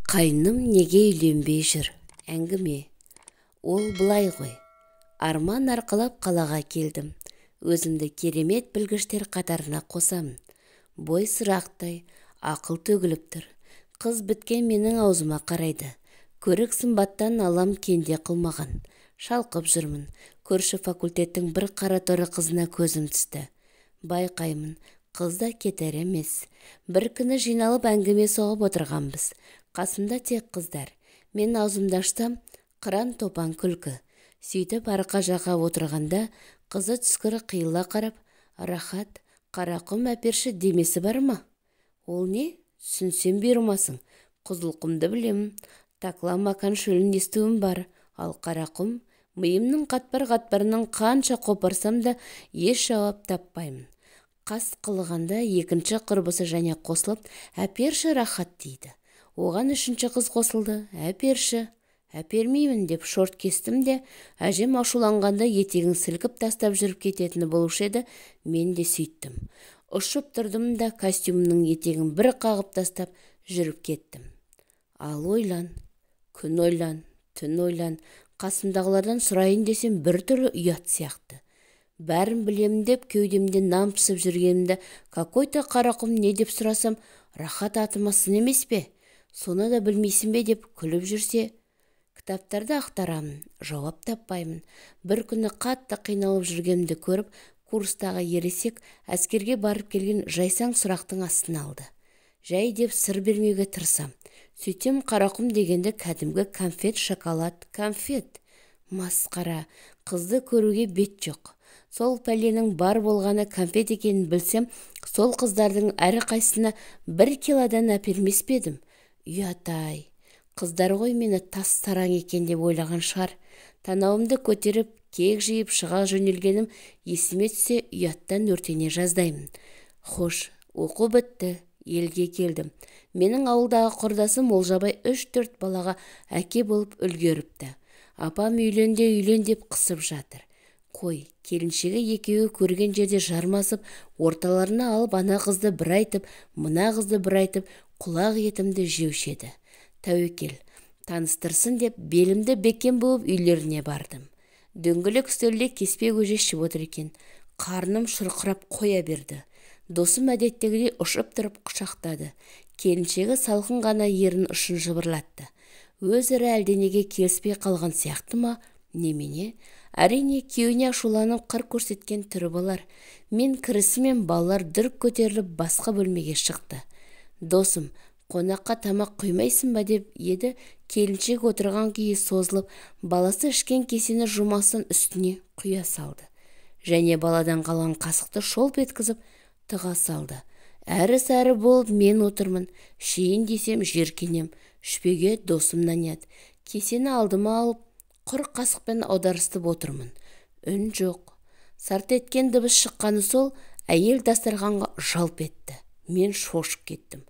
Қайным неге үйленбей жүр? Әңгіме. Ол былай ғой. Арман арқалап қалаға келдім. Өзімді керемет білгіштер қатарына қосамын. Бой сырақтай, ақыл төгіліп тұр. Қыз біткен менің аузыма қарайды. Көрік сымбаттан алам кенде қылмаған. Шалқып жүрмін. Көрші факультеттің бір қара торы қызына көзім түсті. Байқаймын, қыз да кетер емес. Бір күні жиналып әңгіме соғып отырғанбыз. Қасымда тек қыздар. Мен аузымды ашсам, қыран топан күлкі. Сөйтіп арқа жақа отырғанда, қызы түскірі қиыла қарап, «Рахат, Қарақұм әперші демесі бар ма?» Ол не? Түсінсем бұйырмасың. Қызылқұмды білемін. Такла-Макан шөлін естуім бар. Ал Қарақұм, миымның қатпар-қатпарынан қанша қопарсам да еш жауап таппаймын. Қас қылығанда екінші құрбысы және қосылып, «Әперші, Рахат» дейді. Оған үшінші қыз қосылды, «Әперші». Әпермеймін деп шорт кестім де, әжем ашуланғанда етегін сілкіп тастап жүріп кететіні болушы еді, мен де сөйттім. Ұшып тұрдым да костюмнің етегін бір қағып тастап жүріп кеттім. Ал ойлан, күн ойлан, түн ойлан, қасымдағылардан сұрайын десем бір түрлі ұят сияқты. Бәрін білемін деп кеудемде нан пісіп жүргенімді какой-то Қарақұм не деп сұрасам, «Рахат атыма сын емес пе? Соны да білмейсің бе?» деп күліп жүрсе, кітаптарды ақтарамын, жауап таппаймын. Бір күні қатты қиналып жүргенімді көріп, курстағы ересек әскерге барып келген жайсаң сұрақтың астына алды. Жай деп сыр бермеуге тырысам. Сөйтсем Қарақұм дегенді кәдімгі конфет, шоколад, конфет. Масқара, қызды көруге бет жоқ. Сол пәленің бар болғаны конфет екенін білсем, сол қыздардың әрқайсысына 1 килодан әпермес пе едім? Ұят-ай! Қыздар ғой мені тас сараң екен деп ойлаған шығар. Танауымды көтеріп, кек жиып шыға жөнелгенім есіме түссе, ұяттан өртене жаздаймын. Хош, оқу бітті, елге келдім. Менің ауылдағы құрдасым Олжабай 3-4 балаға әке болып үлгеріпті. Апам үйлен де үйлен деп қысып жатыр. Қой, келіншегі екеуі көрген жерде жармасып, орталарына алып ана қызды бір айтып, мына қызды бір айтып, құлақ етімді жеуші еді. Тәуекел, таныстырсын деп белімді бекем буып үйлеріне бардым. Дөңгелек үстелде кеспе көже ішіп отыр екен. Қарным шұрқырап қоя берді. Досым әдеттегідей ұшып тұрып құшақтады. Келіншегі салқын ғана ерін ұшын жыбырлатты. Өзара әлденеге келіспей қалған сияқты ма, немене? Әрине, күйеуіне ашуланып қыр көрсеткен түрі болар. Мен кірісімен балалар дүрк көтеріліп басқа бөлмеге шықты. Досым, қонаққа тамақ құймайсың ба деп еді, келіншек отырған күйі созылып, баласы ішкен кесені жумастан үстіне құя салды. Және баладан қалған қасықты шолп еткізіп тыға салды. Әрі-сәрі болып мен отырмын, ішейін десем жеркенем, ішпеге досымнан ұят. Кесені алдыма алып, құр қасықпен аударыстып отырмын. Үн жоқ. Сарт еткен дыбыс шыққаны сол, әйел дастарханға жалп етті. Мен шошып кеттім.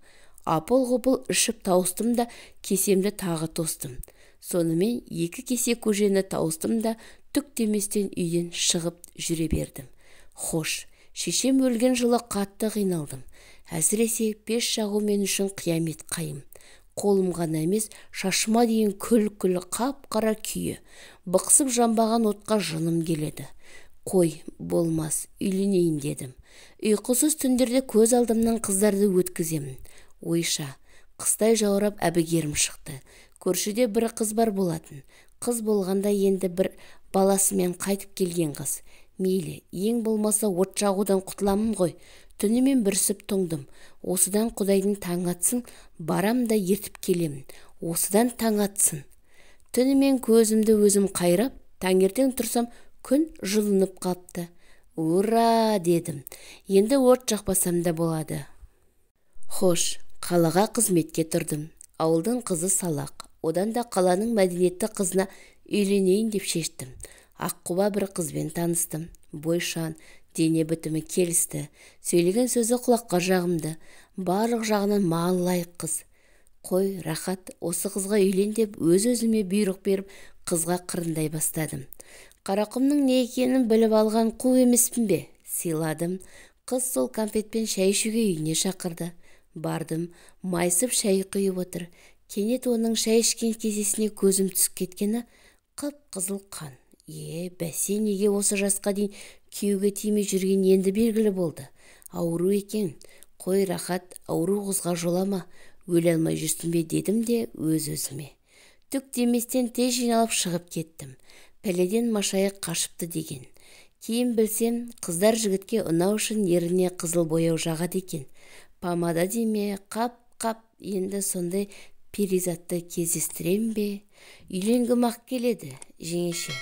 Апыл-ғұпыл ішіп тауыстым да кесемді тағы тостым. Сонымен 2 кесе көжені тауыстым да түк деместен үйден шығып жүре бердім. Хош, шешем өлген жылы қатты қиналдым. Әсіресе пеш жағу мен үшін қиямет қайым. Қолым ғана емес, шашыма дейін күл-күл қап-қара күйі. Бықсып жанбаған отқа жыным келеді. Қой, болмас, үйленейін дедім. Ұйқысыз түндерде көз алдымнан қыздарды өткіземін. Ойша, қыстай жаурап әбігерім шықты. Көршіде бір қыз бар болатын. Қыз болғанда енді бір баласымен қайтып келген қыз. Мейлі, ең болмаса от жағудан құтыламын ғой. Түнімен бүрісіп тоңдым. Осыдан Құдайдың таң атсын, барам да ертіп келемін. Осыдан таң атсын. Түнімен көзімді өзім қайрап, таңертең тұрсам күн жылынып қапты. Ура, дедім. Енді от жақпасам да болады. Хош, қалаға қызметке тұрдым. Ауылдың қызы салақ. Одан да қаланың мәдениетті қызына үйленейін деп шештім. Аққұба бір қызбен таныстым. Бойшан, дене бітімі келісті. Сөйлеген сөзі құлаққа жағымды. Барлық жағынан маған лайық қыз. Қой, Рахат, осы қызға үйлен деп өз-өзіме бұйрық беріп, қызға қырындай бастадым. Қарақұмның не екенін біліп алған қу емеспін бе? Сыйладым. Қыз сол конфетпен шай ішуге үйіне шақырды. Бардым, майысып шай құйып отыр. Кенет оның шай ішкен кесесіне көзім түсіп кеткені қып-қызыл қан. Бәсе, неге осы жасқа дейін күйеуге тимей жүрген енді белгілі болды. Ауру екен. Қой, рахат, ауру қызға жолама, өле алмай жүрсің бе дедім де өз-өзіме. Түк деместен тез жиналып шығып кеттім. Пәледен машайық қашыпты деген. Кейін білсем, қыздар жігітке ұнау үшін еріне қызыл бояу жағады екен. Помада деме, қап-қап, енді сондай перизатты кездестірем бе? Үйленгім-ақ келеді, жеңеше.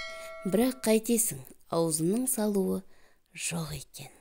Бірақ қайтесің, аузының салуы жоқ екен.